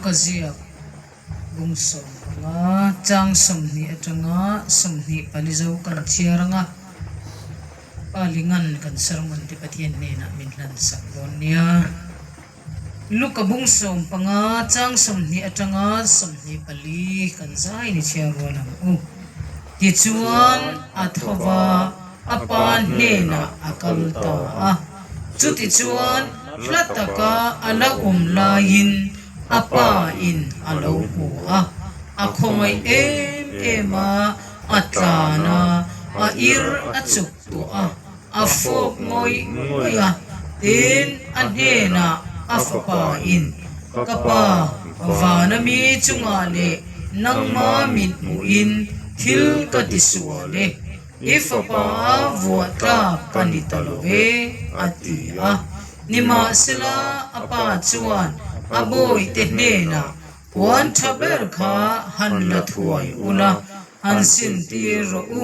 Luka ziak bung 15 chang 20 atanga 24 zo kan chhiar ang a, Pa Lingan kan sermon te Pathian hnenah min hlan sak dawn nia. Luka bung 15 chang 20 atanga 24 kan zai ni chhiar rual ang u. Tichuan a tho va, a pa hnenah a kal ta a. Chutichuan hla taka a la awm laiin a pa in a lo hmu a, a khawngaih em em a, a tlan a, a ir a chuk tuah a, a fawp ngawih ngawih a. Tin, a hnenah a fapa in, Ka pa, vana mi chungah leh nangma mit hmuhin thil ka ti sual e. I fapa a vuah tlak ka ni ta lo ve, a ti a. Nimahsela, a pa chuan a bawihte hnenah, Puan tha ber kha han la thuai ula, han sintir rawh u.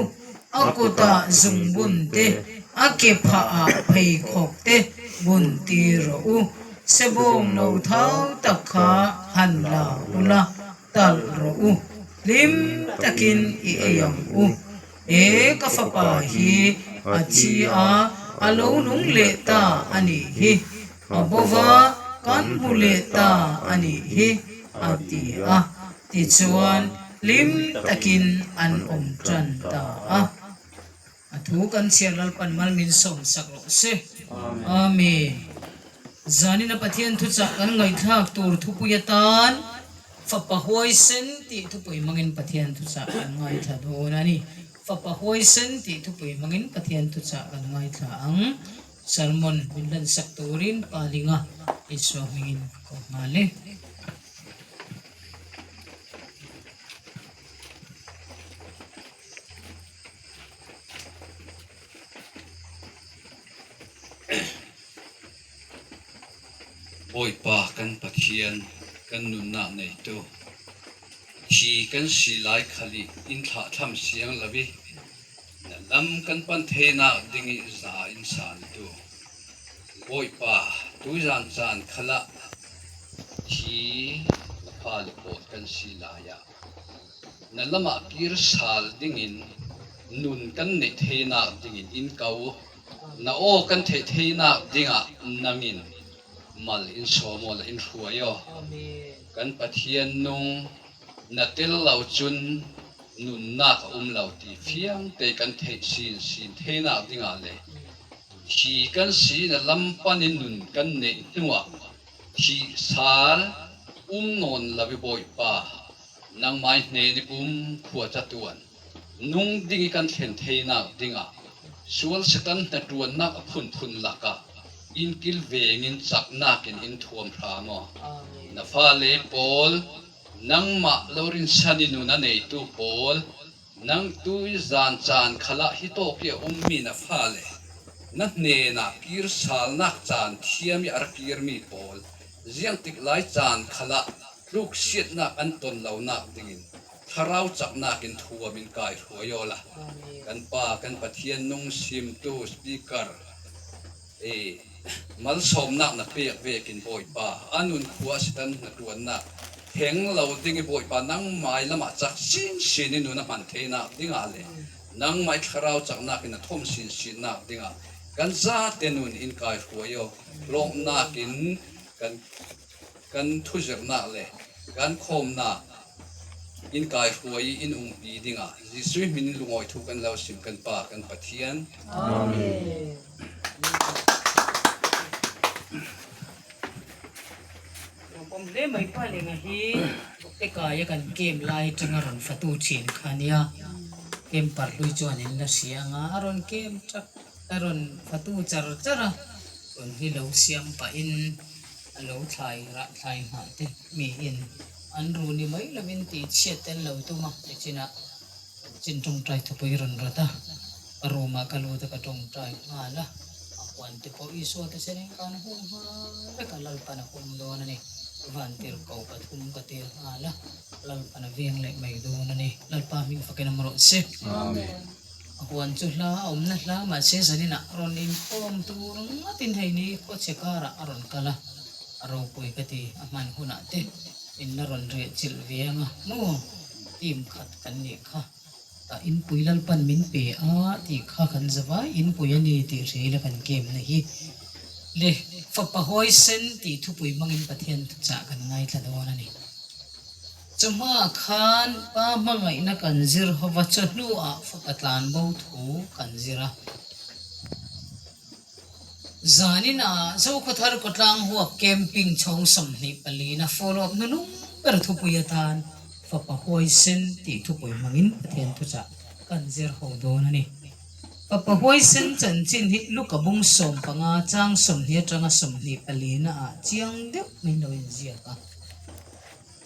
A kutah zungbun te, a ke phahah pheikhawk te bun tir rawh u. Sebawng no thau tak kha han la ula, talh rawh u, hlim takin i ei ang u. He ka fapa hi a thi a, a lo nung leh ta a nih hi, a bo va kan hmu leh ta a nih hi, a ti a. Tichuan, hlim takin an awm tan ta a. A thu kan chhiar Lalpan mal min sawm sak rawh se. Amen. Zanina Pathian thuchah kan ngaihthlak tur thupui atan Fapa huaisen tih thupui hmangin Pathian thuchah kan ngaithla dawn a ni. Fapa huaisen tih thupui hmangin Pathian thuchah kan ngaithla ang. Sermon min hlansak turin Pa Linga Isua hmingin ka ko nghal e. Bawipa kan Pathian kan nunnak neitu, thi kan si lai khal i in thlahthlam siang lo i na lam kan pan theinak ding i za in santu. Bawipa, tuzan caan khal ah thi na fale pawl kan si lai ah Na lam ah kir sal dingin nun kan neih theinak dingin in ko. Na aw kan theih theinak dingah nangin mal in sawm aw la in hruai aw. Kan Pathian nung na tel lo cun nunnak a um lo ti fiang te kan theih sinsin theinak dingah le hi kan si na lam pan in nun kan neih hnuah Hi sal um nawn lo i Bawipa, nangmah i hnen i kum khua catuan nung ding i kan thlen theinak dingah sual Satan hnaṭuannak a phunphun lakah in kilveng in caknak in in thuam hram aw. Na fale pawl nangmah lo rinsan i nun a neitu pawl Nang tu i zan caan khal ah hi tawk i a ummi na fale na hnenah kir salnak caan thiam i a ra kirmi pawl ziangtik lai caan khal ah tlukchiatnak an ton lonak dingin thlarau caknak in thuam in kai hruai aw la. Kan Pa kan Pathian nung simtu speaker i malsawmnak na pek vekin Bawipa a nun khua sitan na ṭuannak theng lo ding i Bawipa nangmai lamah cak sinsin i nun a hman theinak dingah le nangmah i thlarau caknak in a thom sinsinnak dingah kan zate nun in kai hruai aw lawmhnak in kan kan thuzirnak le kan khawmnak in kai hruai i in umpi dingah Jesuh min in lungawi thu kan lo sim kan Pa kan Pathian. Amen. Lawmawm hle mai pa lenga hi Bawkte-kaia kan camp lai atanga rawn fatu thin kha nia. Camp parhlui chuan in la hria anga a rawn camp tap a rawn fatu char char a, rawn hi lo siam pahin a lo thlai rah thlai nghah te miin an ru ni mai lovin tih chhiat te an lo tum a nichinah Chin tawngtai thupui rawn rawt a, ka room ah ka lut a ka tawngtai nghal a, a huan te pawh Isua te sen in kan hung nghal vek a, Lalpan a hum dawn a ni, vantir ko pathum ka tir nghal a, Lalpan a veng leh mai dawn a ni, Lalpa hming fakin awm rawh se. A huan chu hla a awmna hla mahse zaninah rawn inkhawm tur ngatin hei ni khawchhe karah a rawn kal a, a ropui ka ti a hman hunah te. In la rawn reh chilh ve anga maw team khat kan nih kha. Tah inpui Lalpan min pe a tih kha kan zavai inpui a ni tih hria ila kan game na hi le fapa huaisen tih thupui hmangin Pathian thuchah kan ngaithla dawn a ni. Chawhma khan pa hmangaihna kan zir hova chawhnuah fapa tlanbo thu kan zir a. Zaninah Zokhawthar Kawtlang huap camping chhawng 24 na follow up hnunung ber thupui atan Fapa Huaisen tih thupui hmangin Pathian thuchah kan zir ho dawn a ni. Fapa Huaisen chanchin hi Luka bung 15 chang 20 atanga 24 na ah chiang deuh min lo inziak a.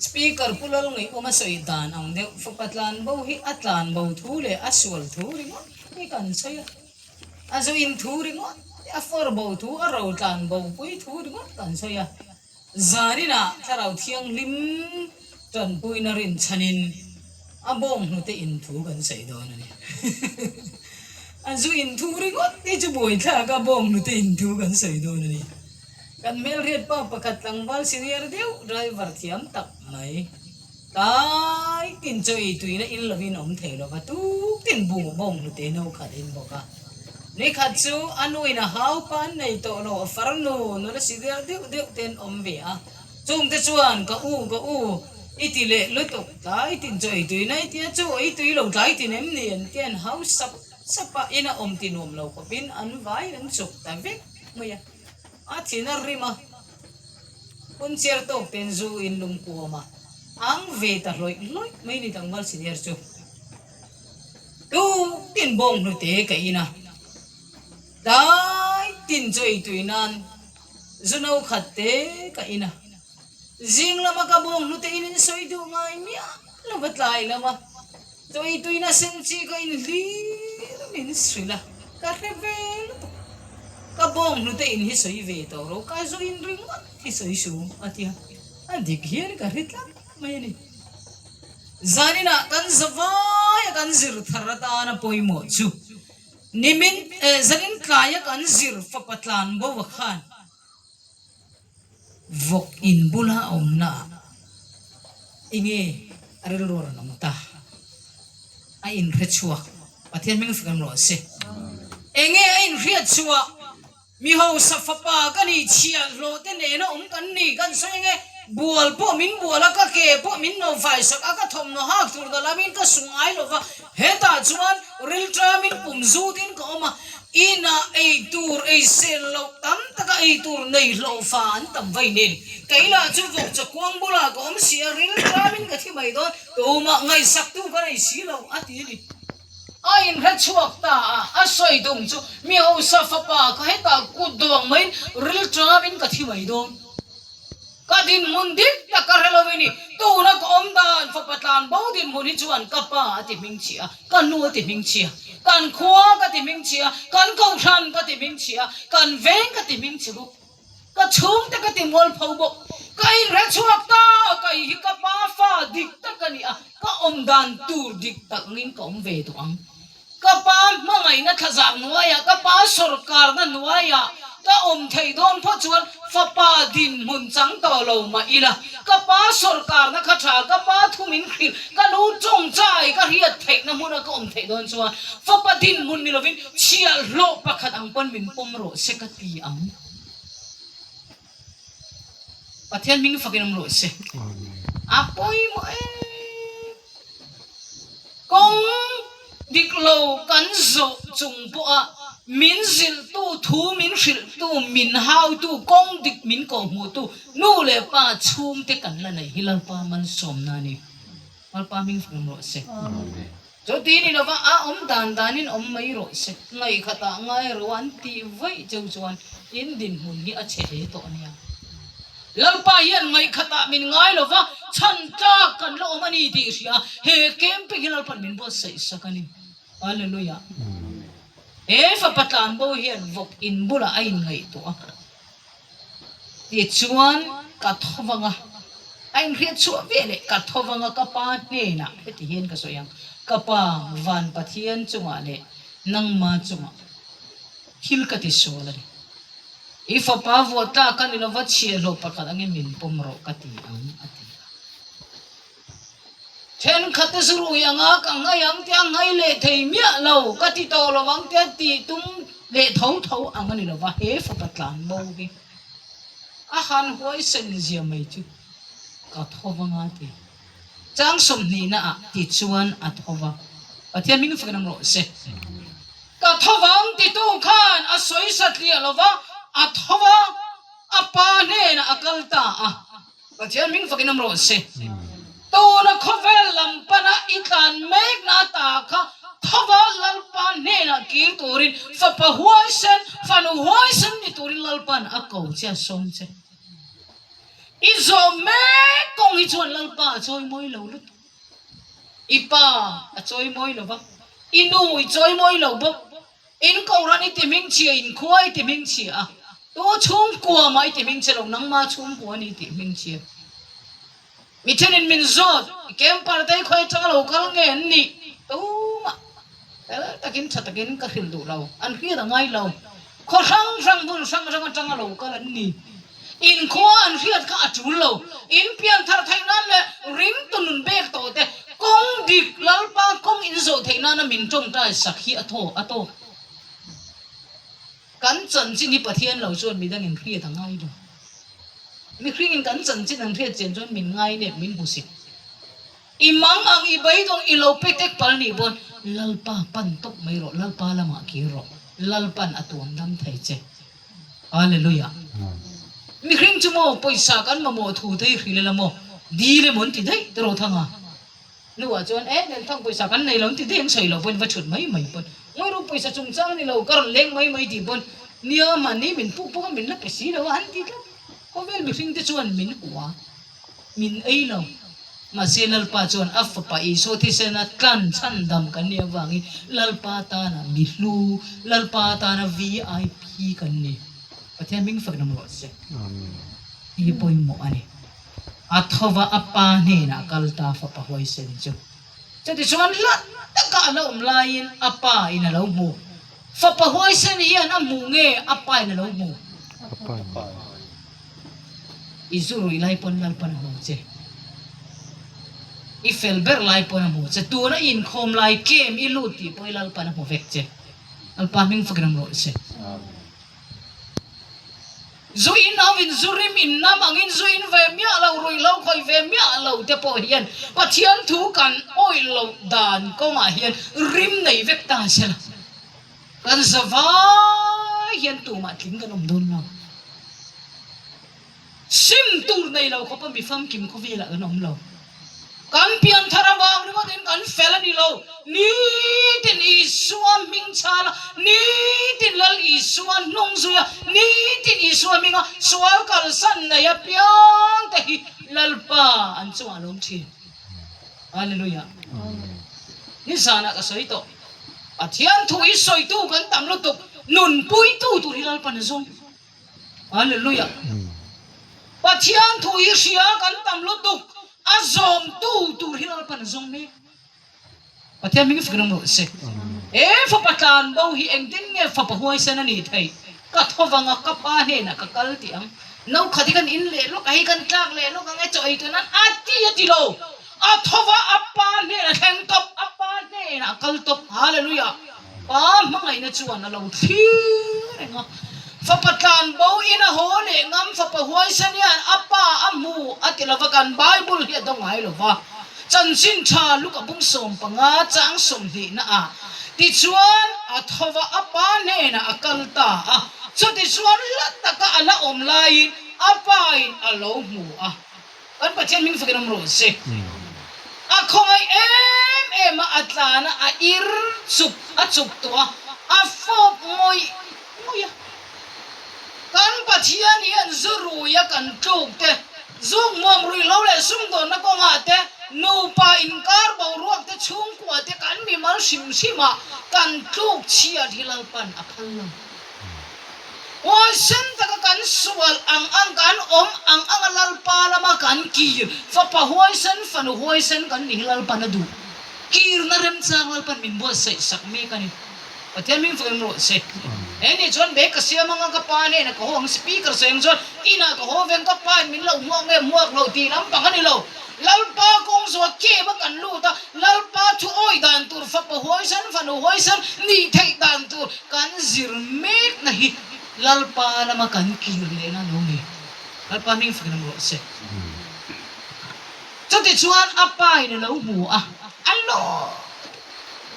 Speaker Pu Lalngaihawma sawi dan ang deuh Fapa tlanbo hi a tlanbo thu leh a sual thu ringawt hi kan sawi a. A zu in thu ringawt, a fawr bo thu, a ro tlan bo pui thu ringawt kan sawi a. Zaninah Thlarau Thianghlim tanpuina rinchhanin a bawng hnute in thu kan sawi dawn a ni. A zu in thu ringawt hi chu buaithlak a bawng hnute in thu kan sawi dawn a ni. Kan hmelhriat pa pakhat tlangval senior deuh driver thiam tak mai. Tlai tin chaw ei tuina in lovin awm thei lova tuk tin bung bawng hnute no khat in bawk a. Ni khat chu a nuin a hau pa an nei tawh lo, a farnu nula si der deuh deuh te an awm ve a. Chungte chuan ka u ka u i ti leh lutuk, tlai tin chaw ei tuina i tia chu ei tui lo tlai tin em ni an ti an hau sap sap a, ina awm ti nuam lo khawpin an vaiin an chuk ta vek mai a. A thin a rim a. Phunchiar tawk ten zu in lung kuam a ang ve ta hlawih hlawih mai ni tlangval senior chu. Tuk tin bawng hnute ka in a, tlai tin chaw ei tui nan zu no khat te ka in a, zing lama ka bawng hnute in in sawi duh ngai miah lo va tlai lama chaw ei tuina sen chi ka in hlir min hrilh a, ka hre ve lutuk. Ka bawng hnute in hi sawi ve tawh ro, ka zu in ringawt hi sawi su a ti a, a dik hian ka hre tlat mai a ni. Zaninah kan zavaia kan zir thar atana pawimawh chu nimin eh zanin tlaia kan zir fapa tlan bo a khan vawk in bula a awmna ah enge a rilru a rawn awm ta a inhre chhuak Pathian hming fak em rawh se. Enge a inhriat chhuah Mi hausa fapa ka ni chhiah hlawh te nena awm kan ni kan sawi ange bual pawh min bual a ka ke pawh min no fai sak a ka thawmhnaw hak tur na lamin ka su ngai lo va hetah chuan rilṭamin pum zutin ka awm a inah ei tur ei sen loh tam taka ei tur nei hlawh fa an tam vai nen kei lah chu vawk chakuang bulah ka awm si a rilṭamin ka thi mai dawn tumah ngaihsaktu ka nei si lo a ti a ni. A inhre chhuak ta a, a sawi tum chu mi hausa fapa kha hetah kut dawng maiin rilṭamin ka thi mai dawn. Ka dinhmun dik tak ka hre lo i ni. Tuna ka awm dan fapa tlan bo dinhmun hi chuan ka pa a ti hming chhia, ka nu a ti hming chhia, kan khua ka ti hming chhia, kan kohhran ka ti hming chhia, kan veng ka ti hming chhe bawk. Ka chhungte ka ti mual pho bawk. Ka inhre chhuak ta, kei hi ka pa fa dik tak a ni a, ka awm dan tur dik tak angin ka awm ve tawh ang. Ka pa hmangaihna thlazar hnuaiah, ka pa sawrkarna hnuaiah ka awm theih dawn phawt chuan fapa dinhmun chang tawh lo mah ila, ka pa sawrkarna kha tha, ka pa thu min hrilh, ka lu tawngtai ka hriat theihna hmuna ka awm theih dawn chuan fapa dinhmun ni lovin chhiahhlawh pakhat ang pawn min pawm rawh se ka ti ang. Pathian hming fakin awm rawh se. A pawimawh em. Kawng dik lo kan zawh chung pawha min zilhtu, thu min hrilhtu, min hautu, kawng dik min kawhhmuhtu nu leh pa chhungte kan la nei hi Lalpa malsawmna a ni. Lalpa hming fakin awm rawh se. Chuti ni lova a awm dan danin awm mai rawh se. Ngaihkhatah ngai ro an tih vaih cheu chuan in dinhmun hi a chhe hle tawh a nia. Lalpa hian ngaihkhatah min ngai lova chhan tlak kan la awm a ni tih hria he camping hi Lalpa'n min buatsaih sak a ni. Hallelujah. He fapa tlanbo hian vawk in bulah a inngaihtuah a. Tichuan, ka tho vang a, a inhriat chhuah ve leh ka tho vang a, ka pa hnenah heti hian ka sawi ang, Ka pa, van Pathian chungah leh nangma chungah thil ka ti sual a ni. I fapa vuah tlak a ni lova, chhiahhlawh pakhat angin min pawm rawh ka ti ang, a ti a. Thenkhatte chu rui anga ka ngai ang tia ngai leh thei miah lo ka ti tawh lo ang tia tih tum leh tho tho ang a ni lo va, he fapa tlan bo hi a han huaisen zia mai chu ka tho vang a ti. Chang sawmhnihna ah ti chuan a tho va, Pathian hming fakin awm rawh se. Ka tho vang titu khan a sawi satliah lo va, a tho va, a pa hnenah a kal ta a. Pathian hming fakin awm rawh se. Tuna khawvel lam pana i tlan mekna ata kha thova Lalpa hnenah kir turin fapa huaisen, fanu huaisen ni turin Lalpa'n a ko che a sawm che. I zawh mek kawng hi chuan Lalpa a chawi mawi lo lutuk. I pa a chawi mawi lo va, i nu i chawi mawi lo bawk. In Kohhran i ti hmingchhia, in khua i ti hmingchhia a, tu chhungkua mah i ti hmingchhe lo, nangma chhungkua ni i ti hmingchhia. Mi thenin min zawt, i camper te hi khawi atanga lo kal nge an nih? Tumah fel takin tha takin ka hrilh duh lo, an hriat a ngai lo. Khaw hrang hrang hmun hrang hrang atanga lo kal an ni. In khua an hriat kha a tul lo. In pian thar theih nan leh ringtu nun bek tawh te kawng dik Lalpa kawng in zawh theih nana min tawngtai sak hi a thaw a tawk. Kan chanchin hi Pathian lo chuan midang in hriat a ngai lo. Mihring in kan chanchin an hriat chian chuan min ngai nep min hmu si. I mang ang i beidawng i lo pe tek pal nih pawn Lalpa pan tawp mai rawh, Lalpa lamah kir rawh, Lalpan a tuam dam thei che. Hallelujah. Mihring chu maw pawisa kan mamawh thu te hi hrilh ila maw dil emaw an ti daih te rawh thang a. Hnuah chuan e Nelthang pawisa kan nei lo an ti daih an sawi lo pawhin va chhut mai mai pawn ngawi ru pawisa chungchang ni lo ka rawn leng mai mai tih pawn nia mahni min puk puk a min la pe si lo a an ti tlat. Khawvel mihring te chuan min hua. Min ei lo. Mahse Lalpa chuan a fapa Isua thisena tlan chhandam kan nih avangin Lalpa tana mi hlu, Lalpa tana VIP kan ni. Pathian hming fak nam rawh se. Hi pawimawh a ni. A thova a pa hnenah a kal ta fapa huaisen chu. Chutichuan hla taka a la awm laiin a pa in a lo hmu. Fapa huaisen hian a hmuh nge a pa in a lo hmu? I zu ruih lai pawn Lalpan a hmu che. I fel ber lai pawn a hmu che. Tuna i inkhawm lai kem i lut tih pawh i Lalpan a hmu vek che. Lalpa hming fakin awm rawh se. Zu in ho in zu rim in nam angin zu in ve miah lo, ruih lo khawih ve miah lo te pawh hian Pathian thu kan awih loh dan kawngah hian rim nei vek ta se la. Kan za vai hian tumah tling kan awm dawn lo. Sim tur nei lo khawpa mi famkim khawvelah kan awm lo. Kan pian thar avang ringawtin kan fel a ni lo. Nitin Isua hming chhala, nitin Lal Isua hnung zuia, nitin Isua hminga sual kalsan nei apiang te hi Lalpa an chungah a lawm thin. Hallelujah. Nizanah ka sawi tawh. Pathian thu i sawitu kan tam lutuk, nunpuitu tur hi Lalpan a zawng. Hallelujah. Pathian thu i hria kan tam lutuk, a zawmtu tur hi Lalpan a zawng mek. Pathian hming fakin awm rawh se. He fapa tlan bo hi engtin nge fapa huaisen a nih theih? Ka tho vang a, ka pa hnenah ka kal tih ang. No khat hi kan in leh lawk a, hei kan tlak leh lawk ang e, chaw ei tun an a ti a ti lo. A tho va, a pa hnenah thleng tawp, a pa hnenah a kal tawp. Hallelujah! Pa hmangaihna chuan a lo thlir reng a. Fapa tlan bo in a haw leh ngam, fapa huaisen hian a pa a hmu a ti lo va, kan Bible hi a dawng ngai lo va. Chanchin tha Luka bung 15 chang 20 na ah tichuan a tho va, a pa hnenah a kal ta a. Chutichuan hla taka a la awm laiin a pa in a lo hmu a. Kan Pathian hming fakin awm rawh se. A khawngaih em em a, a tlan a, a ir chuk a chuk tawh a, a fawp ngawih ngawih a. Kan Pathian hian zu ruia kan tluk te, zuk muam ruih lo leh sumdawnna kawngah te, nupa inkar boruak te, chhungkua te kan mimal hrim hrimah kan tluk chhiat hi Lalpan a phal lo. Huaisen taka kan sual ang ang kan awm ang anga Lalpa lama kan kir, fapa huaisen, fanu huaisen kan nih hi Lalpan a duh. Kirna remchang Lalpan min buatsaih sak mek a ni. Pathian hming fawm rawh se. He nih chuan bag ka siam anga ka pa hnenah ka haw ang, speaker sawi ang chuan inah ka haw veng ka pa in min lo hmuak nge hmuak lo tih lampang a ni lo. Lalpa kawng zawh. camp a kan lut a, Lalpa thu awi dan tur, fapa huaisan, fanu huaisan nih theih dan tur kan zir mekna hi Lalpa lama kan kir lehna a lo ni. Lalpa hming fakin awm rawh se. Chutichuan a pa in a lo hmu a, a lawm.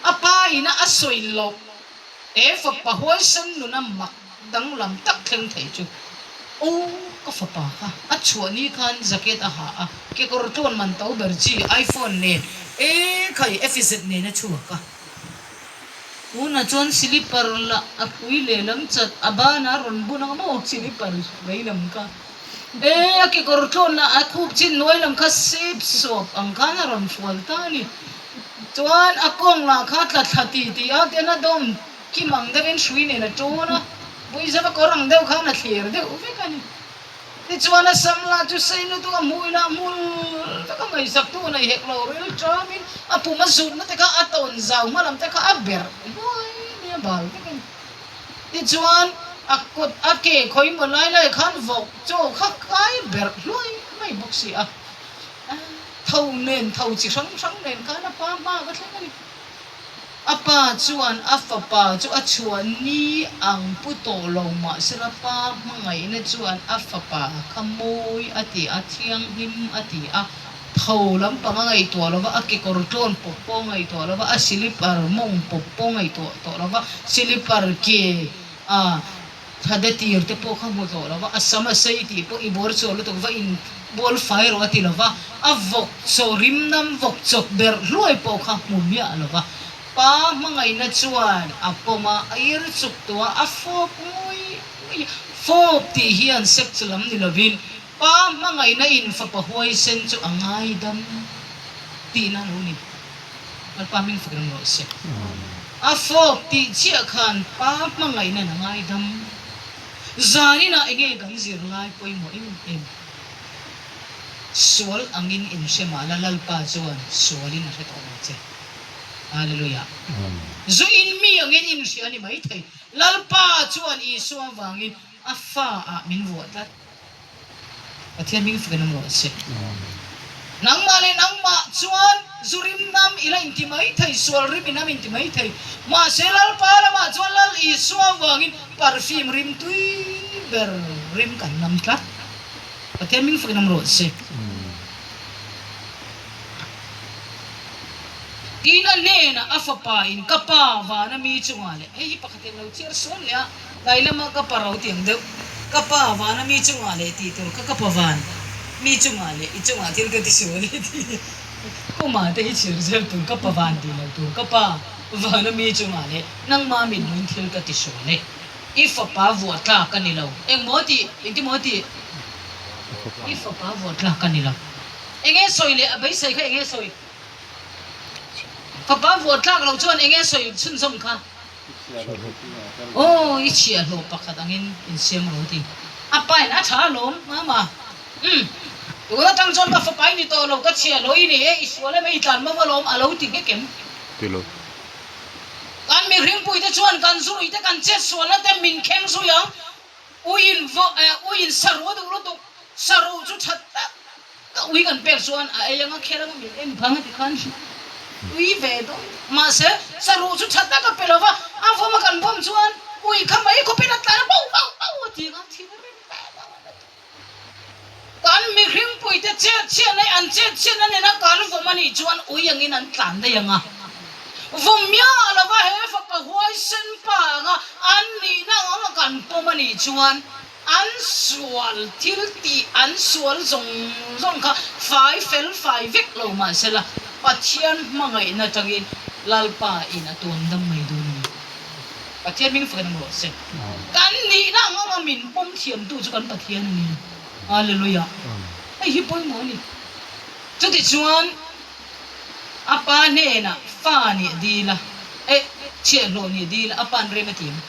A pa ina a sawi loh he fapa huaisan nuna mak danglam tak thleng thei chu, Aw ka fapa kha a chhuah ni khan jacket a ha a, kekawr tlawn man to ber chi iPhone nen e khai FZ nen a chhuak a. Tunah chuan silipar lah a hrui lehlam chat a banah a rawn bun ang maw silipar veilam kha. E a kekawr tlawn lah a khup chin hnuai lam kha sep sawp ang khan a rawn fual ta a ni. Chuan a kawng lah kha tla thla ti tih a ten a dawm kim ang deuhin hrui nen a tawn a, Buizava kawr ang deuh khan a thlir deuh vek a ni. Tichuan a sam lah chu sei lutuk a hmui lah hmul vek a ngaihsak tu nei hek lo ril tamin a pum a zutna te kha a tawn zau hma lam te kha a berh hnuai mai a bal vek a ni. Tichuan a kut a ke khawi maw lai lai khan vawk chaw kha kai berh hluai mai bawk si a. Tho nen tho chi hrang hrang nen khan a pa hma ka thleng a ni. A pa chuan a fapa chu a chhuah ni ang pu tawh lo mahsela pa hmangaihna chuan a fapa kha mawi a ti a, thianghlim a ti a, tho lampang a ngaihtuah lo va, a kekawr tlawn pawp pawh a ngaihtuah lo va, a silipar mawng pawp pawh a ngaihtuah tawh lo va, silipar ke a Thade tir te pawh kha hmu tawh lo va, a sam a sei tih pawh i bawr chhuah lutuk va in bawl fai rawh a ti lo va, a vawk chaw rim nam vawk chawp berh hluai pawh kha hmu miah lo va. Pa hmangaihna chuan a pawm a, a ir chuk tawh a, a fawp ngawih ngawih a. Fawp tih hian sex lam ni lovin pa hmangaihna in fapa huaisen chu a ngaidam tihna a lo ni. Lalpa hming fak reng rawh se. A fawp tih chiah khan pa hmangaihna na ngaidam. Zaninah enge kan zir lai pawimawh em em. Sual angin inhre mah la Lalpa chuan sualin a hre tawh lo che. Hallelujah. Zu in mi angin inhria a ni maithei. Lalpa chuan Isua vangin a fa ah min vuah tlat. Pathian hming fakin awm rawh se. Nangmah leh nangmah chuan zu rim nam i la inti mai thei, sual rim i nam inti mai thei. Mahse Lalpa lamah chuan Lal Isua vangin perfume rim tui ber rim kan nam tlat. Pathian hming fakin awm rawh se. Tin a hnenah a fapa in ka pa vana mi chungah leh hei hi pakhatin lo chhiar sual leh a, Tlai lama ka pa ro tiang deuh, ka pa vana mi chungah leh tih tur kha ka pa van mi chungah leh i chungah thil ka ti sual e tih Puma te hi chhir zel tur ka pa van tih lo tur ka pa vana mi chungah leh nangma mit hmuin thil ka ti sual e i fapa vuah tlak a ni lo engmaw tih engtimaw tih i fapa vuah tlak a ni lo enge sawi leh a beisei kha enge sawi fapa vuah tlak lo chuan enge sawi chhunzawm kha. Aw, i chhiahhlawh pakhat angin insiam rawh ti. A pain a tha alawm, mama. Umm, tun atang chuan ka fapa i ni tawh lo, ka chhiahhlawh i ni e, i sual em e, i tlan mawm alawm, a lo ti nghek em? Ti lo. Kan mihringpui te chuan kan zurui te kan chet sualna te min kheng zui ang. Ui in vaw, eh, ui in saruh a duh lutuk, saruh chu tha tak. Ka ui kan pek chuan a ei anga kher anga min en phang a ti khan ui ve dawn mahse saruh chu tha tak a pe lova a vawm a kan vawm chuan ui kha mai khawpin a tlan a bauh bauh bauh a ti anga thil a rem ve dawn a ti. Kan mihringpui te chet chhiatna hi an chet chhiatna nena kan vawm a nih chuan ui angin an tlan daih anga vawm miah lova he fapa huaisen pa anga an nihna anga kan pawm a nih chuan An sual thil tih an sual zawng zawng kha fai fel fai vek lo mahsela Pathian hmangaihna atangin Lalpa in a tuam dam mai dawn a ni. Pathian hming fakin awm rawh se. Kan nihna ang anga min pawm thiamtu chu kan Pathian a ni. Hallelujah. Hei hi pawimawh a ni. Chutichuan a pa hnenah fa nih dil a, eh chhiahhlawh nih dil a, a pa'n rem a ti em?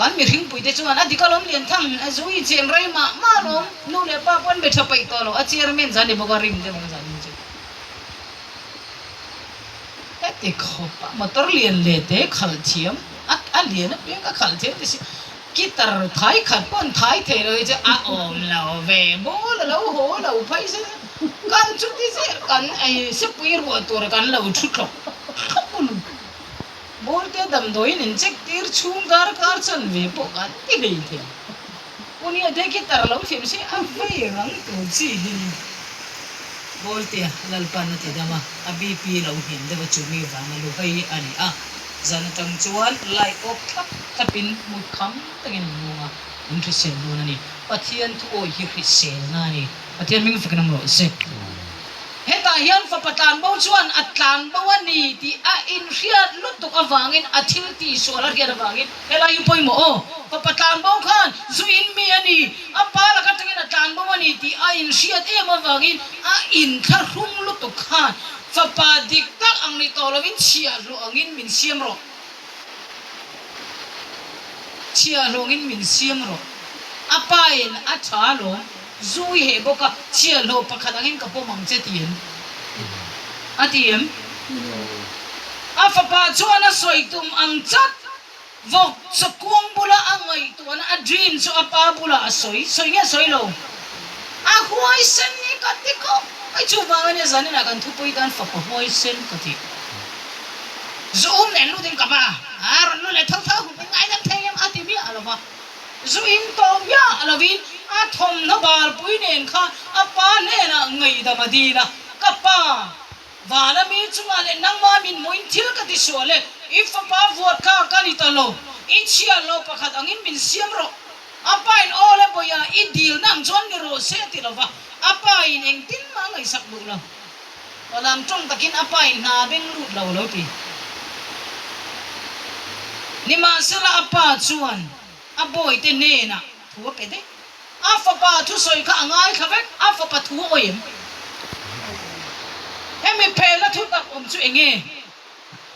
Kan mihringpui te chuan a dik alawm Lianthang a zu i chen rei mah mah alawm, nu leh pa pawh an be tha peih tawh lo, a chairman zan ni bawk a rim deuh ang zan in chu. Heti khawp a motor lian leh te khalh thiam a a lian apiang ka khalh thiam ti si guitar thai khat pawh an thai thei lo hi chu a awm lo ve ball a lo haw lo phei se. Kan chuti zel kan ei sepui ruah tur kan lo thu tlawk tlawk a ni. Bawlte damdawiin in check tir chhung darkar chanve pawh kan ti hlei thei. Punia te khi tar lo thiam se a vei rang tur chi hi ni. Bawlte Lalpan a ti dam a, a BP lo hniam deuh a chu mi vanga lu hei a ni a. Zan atang chuan light off thlap thlapin mut kham takin an nung a, an hrisel dawn a ni. Pathian thu awih hi hriselna a ni. Pathian hming fak in rawh se. Hetah hian fapa tlanbo chuan a tlanbo a ni tih a inhriat lutuk avangin a thil tihsual a hriat avangin helai hi pawimawh aw. Fapa tlanbo khan zu in mi a ni, a pa laka tangin a tlanbo a ni tih a inhriat em avangin a inthlahrung lutuk khan fapa dik tak ang ni tawh lovin chhiahhlawh angin min siam rawh. Chhiahhlawngin min siam rawh. A pain a tha alawm. Zu i heh bawk a, chhiahhlawh pakhat angin ka pawm ang che ti em? A ti em? A fapa chuan a sawi tum ang chat. Vawk chawkuang bula a ngaihtuahna a dream chu a pa bulah a sawi. Sawi nge sawi lo? A huaisen ni ka ti khawp mai. Chuvang ania zaninah kan thupui tan fapa huaisen ka ti. Zu um nen lutin ka pa a rawn lu leh tho tho min ngaidam thei em a ti miah lo va. Zu in tawh miah lovin a thawmhnaw balpui nen kha a pa hnenah ngaihdam a dil a, Ka pa, vana mi chungah leh nangmah min hmuhin thil ka ti sual e, i fapa vuat kha ka ni ta lo, i chhiat lo pakhat angin min siam rawh. A pain aw le bawiha i dilna ang chuan ni rawh se a ti lo va, a pain engtin mah a ngaihsak duh lo. Palam tawng takin a pa in hna beng lut lo lo ti. Nimahsela a pa chuan a bawite hnenah thu a pe daih. A fapa thusawi kha a ngaithla vek, a fapa thu a awih em? Hemi phelna thu tak awm chu eng nge?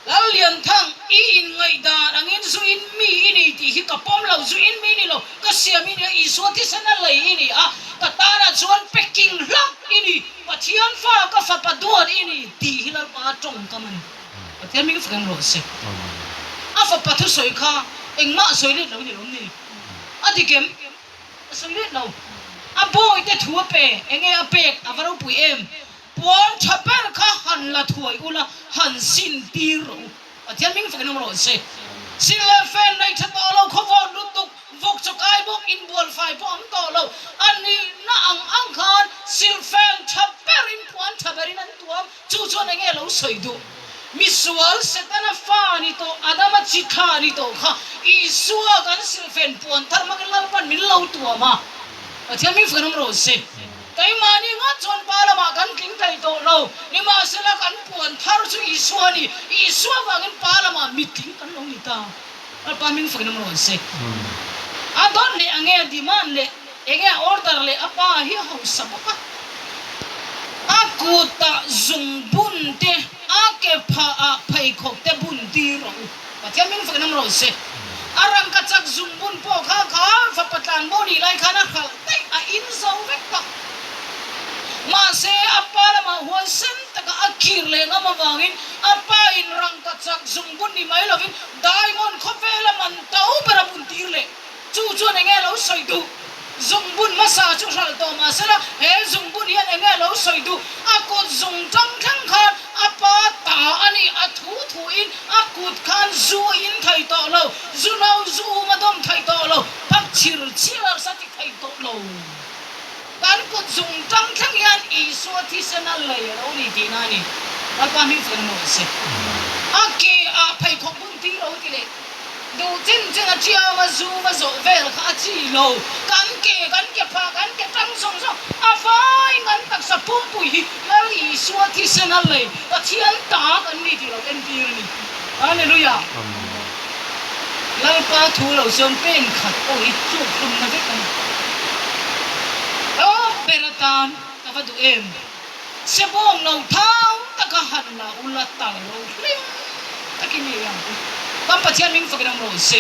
Lallianthang, i inngaihdan angin zu in mi i ni tih hi ka pawm lo, zu in mi ni lo, ka siam i ni a, Isua thisen a lei i ni a, ka tanah chuan peking hlak i ni, Pathian fa ka fapa duat i ni tih hi Lalpa tawngkam a ni. Pathian hming fak em rawh se. A fapa thusawi kha engmah a sawi let lo ni lawm ni? A dik em? A sawi let lo. A bawite thu a pe, enge a pek a va ropui em? Puan tha ber kha han la thuai ula, han sin tir rawh u. Pathian hming fakin awm rawh se. Sin leh fen nei tha tawh lo, khawvawt lutuk, vawk chaw kai bawk, inbual fai pawh awm tawh lo. A nihna ang ang khan silfen tha berin, puan tha berin an tuam. Chu chuan enge lo sawi duh? Misual Setana fa ni tawh, Adama chi thla ni tawh kha Isua kan silfen puan thar hmangin Lalpan min lo tuam a. Pathian hming fakin awm rawh se. Keimahni ngawt chuan pa lamah kan tling thei tawh lo, nimahsela kan puan thar chu Isua a ni. Isua vangin pa lamah mitling kan lo ni ta. Lalpa hming fakin awm rawh se. A dawt leh a nge a demand leh enge a order leh a pa hi a hausa bawk a. A kutah zungbun te, a ke phahah pheikhawk te bun tir rawh u. Pathian hming fakin awm rawh se. A rangkachak zungbun pawh kha kha fapa tlanbo nih lai khan a hralh daih a in zo vek ta. Mahse a pa lamah huaisen taka a kir leh ngam avangin a pa in rangkachak zungbun ni mai lovin diamond khawvela man to ber a bun tir leh. Chu chuan enge lo sawi duh? Zungbun hmasa chu hralh tawh mah sela, he zungbun hian enge lo sawi duh? A kut zung tang thleng khan a pa ta a ni, a thu thuin a kut khan zu in thei tawh lo, zu no zu um a dawm thei tawh lo, phak chhir chhiar sa ti thei tawh lo. Kan kut zung tang thleng hian Isua thisen a lei a lo ni tihna a ni. Lalpa hming fak in rawh se. A ke ah pheikhawk bun tir lo ti leh. Duh chin chin a chiang a zu va zawh vel kha a chi lo. Kan ke, kan ke phah, kan ke tang zawng zawng a vaiin kan taksa pumpui hi Lal Isua thisen a lei Pathian ta kan ni tih lo entir a ni. Hallelujah! Lalpa thu lo chuan pen khat pawh hi tluk hlumna vek a ni. Tawp ber atan ka va duh em? Sebawng lo thau taka han la ula tal lo hlim takin ei ang u. Kan Pathian hming fakin awm rawh se.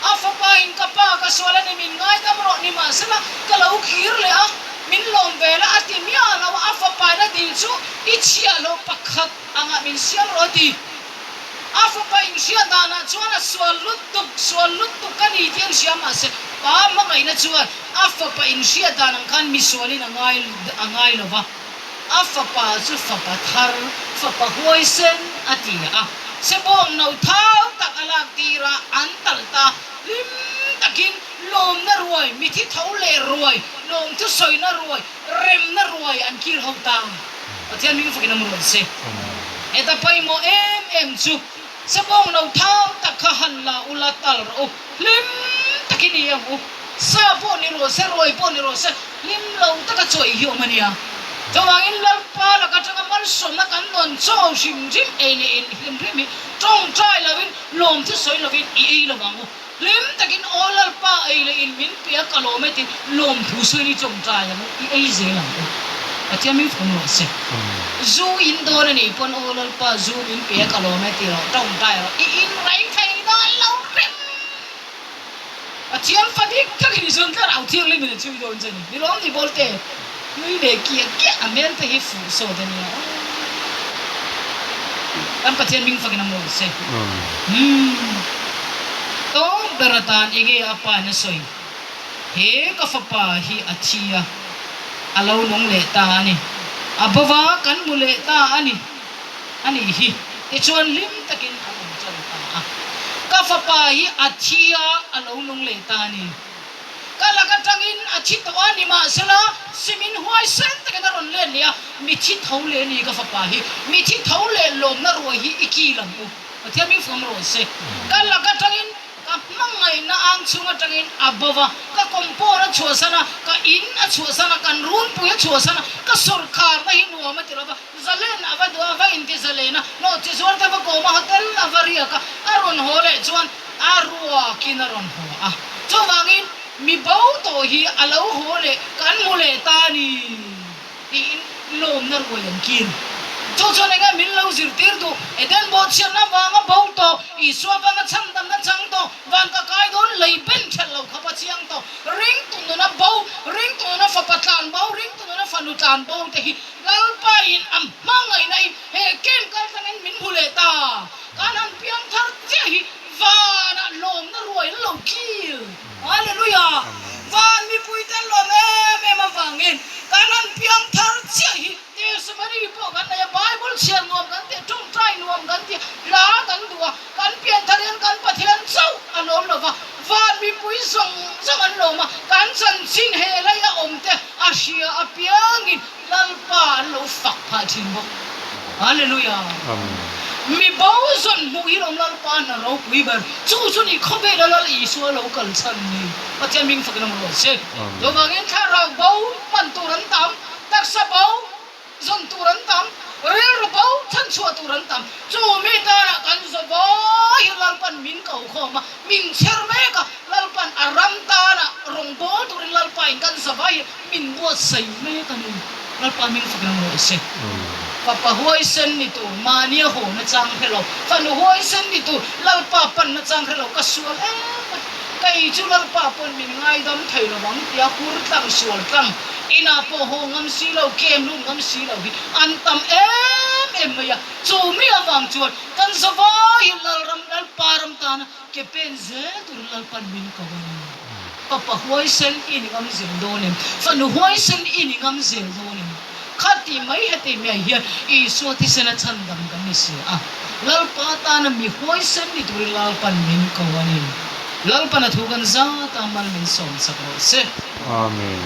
A fapa in ka pa ka sual a ni min ngaidam rawh ni mahsela ka lo kir leh a, min lawm ve la a ti miah lo a, a fapa in a dil chu i chhiah loh pakhat angah min siam rawh a ti. A fapa in hriat danah chuan a sual lutuk, sual lutuk ka ni tih an hria mahse pa hmangaihna chuan a fapa in hriat dan ang khan misualin a ngai a ngai lo va. A fapa chu fapa thar, fapa huaisen a ti a. Sebawng no thau tak a lak tir a, an talh ta. Hlim takin lawmna ruai, mithi tho leh ruai, lawmthu sawina ruai, remna ruai an kir ho ta. Pathian hming fakin a murawn se. Heta pawimawh em em chu Sebawng no thau tak kha han la ula tal rawh u, hlim takin i ang u. Sa pawh ni rawh se, ruai pawh ni rawh se, hlim lo taka chawi hi awm a nia. Chuvangin Lalpa laka atanga malsawmna kan nawn chaw hrim hrim ei leh in hlim hrim hi tawngtai lovin, lawmthu sawi lovin i ei lo vang u. Hlim takin aw Lalpa ei leh in min pe a ka lawm e tiin lawmthu sawiin i tawngtai ang u, i ei zel ang u. Pathian min fawm rawh se. Zu in dawn a nih pawn aw Lalpa zu min pe a ka lawm e ti rawh, tawngtai rawh, i in rei thei dawn lo hrim. Pathian fa dik takin i zawn tlat au thianghlim in a chhui dawn che ni. Ni lawm ni Bawlte nui leh kiah kiah a hmel te hi fuh sawt a nia aw. Kan Pathian hming fakin a mawi se. Umm. Tawng ber atan enge a pa in a sawi? He ka fapa hi a thi a, a lo nung leh ta a ni. A bova kan hmu leh ta a ni. A nih hi. Tichuan hlim takin an awm tan ta a. Ka fapa hi a thi a, a lo nung leh ta a ni. Ka lak atangin a thi tawh a, nimahsela simin huaisen takin a rawn let leh a, mi thi tho leh a ni ka fapa hi. Mi thi tho leh lawmna ruai hi i kil ang u. Pathian min fawm rawh se. Ka lak atangin ka hmangaihna ang chhung atangin a bo va, ka compound a chhuahsan a, ka in a chhuahsan a, kan runpui a chhuahsan a, ka sawrkharna hi nuam a ti lo va, Zalen a va duh a, va inti zalen a, nawhchi zuar te va kawm a, hotel a va riak a, a rawn haw leh chuan a ruakin a rawn haw a. Chuvangin mi bo tawh hi a lo haw leh kan hmu leh ta a ni tiin lawmna ruai an kil. Chu chuan enge min lo zirtir duh? Eden bawhchhiatna vanga bo tawh, Isua vanga chhandamna chang tawh, van ka kai dawn lei ben ṭhelh lo khawp a chiang tawh. Ringtu nuna bo, ringtu nuna fapa tlan bo, ringtu nuna fanu tlan bo te hi Lalpa in a hmangaihna in he camp kal tlangin min hmu leh ta. Kan han piang thar chiah hi vanah lawmna ruai an lo kil. Hallelujah! Van mipui te an lawm em em avangin kan han piang thar chiah hi testimony pawh kan nei a, Bible chhiar nuam kan ti a, tawngtai nuam kan ti a, hla kan duh a, kan pian thar hian kan Pathian chauh a lawm lo va, van mipui zawng zawng an lawm a, kan chanchin he laia awm te a hria apiangin Lalpa an lo fak phah thin bawk. Hallelujah! Mi bo zawn hmuh hi lawm Lalpa hna ropui ber. Chu chu ni khawvela Lal Isua lo kal chhan ni. Pathian hming fakin awm rawh se. Chuvangin thlarau bo hman tur an tam, taksa bo zawn tur an tam, rilru bo chhan chhuah tur an tam. Chu mi tanah kan zawh hi Lalpan min ko khawm a, min chher mek a, Lalpan a ram tanah rawngbâwl turin Lalpain kan zavai hi min buatsaih mek a ni. Lalpa hming fak reng rawh se. Fapa huaisen ni tur mahnia haw nachang hre lo, fanu huaisen ni tur Lalpa pan nachang hre lo, ka sual em a, kei chu Lalpa pawn min ngaidam thei lo ang tia hur tlang sual tlang inah pawh haw ngam si lo, kem lut ngam si lo hi an tam em em mai a. Chu mi avang chuan kan zavai hi Lalram Lalpa ram tana Ke pen zel tur Lalpan min ko a ni. Papa huaisen i ni ngam zel dawn em? Fanu huaisen i ni ngam zel dawn em? Kha ti mai heti mai hian Isua thisena chhandam kan ni si a. Lalpa tana mi huaisen ni turin Lalpan min ko a ni. Lalpan a thu kan zat a, mal min sawm chak rawh se. Amen.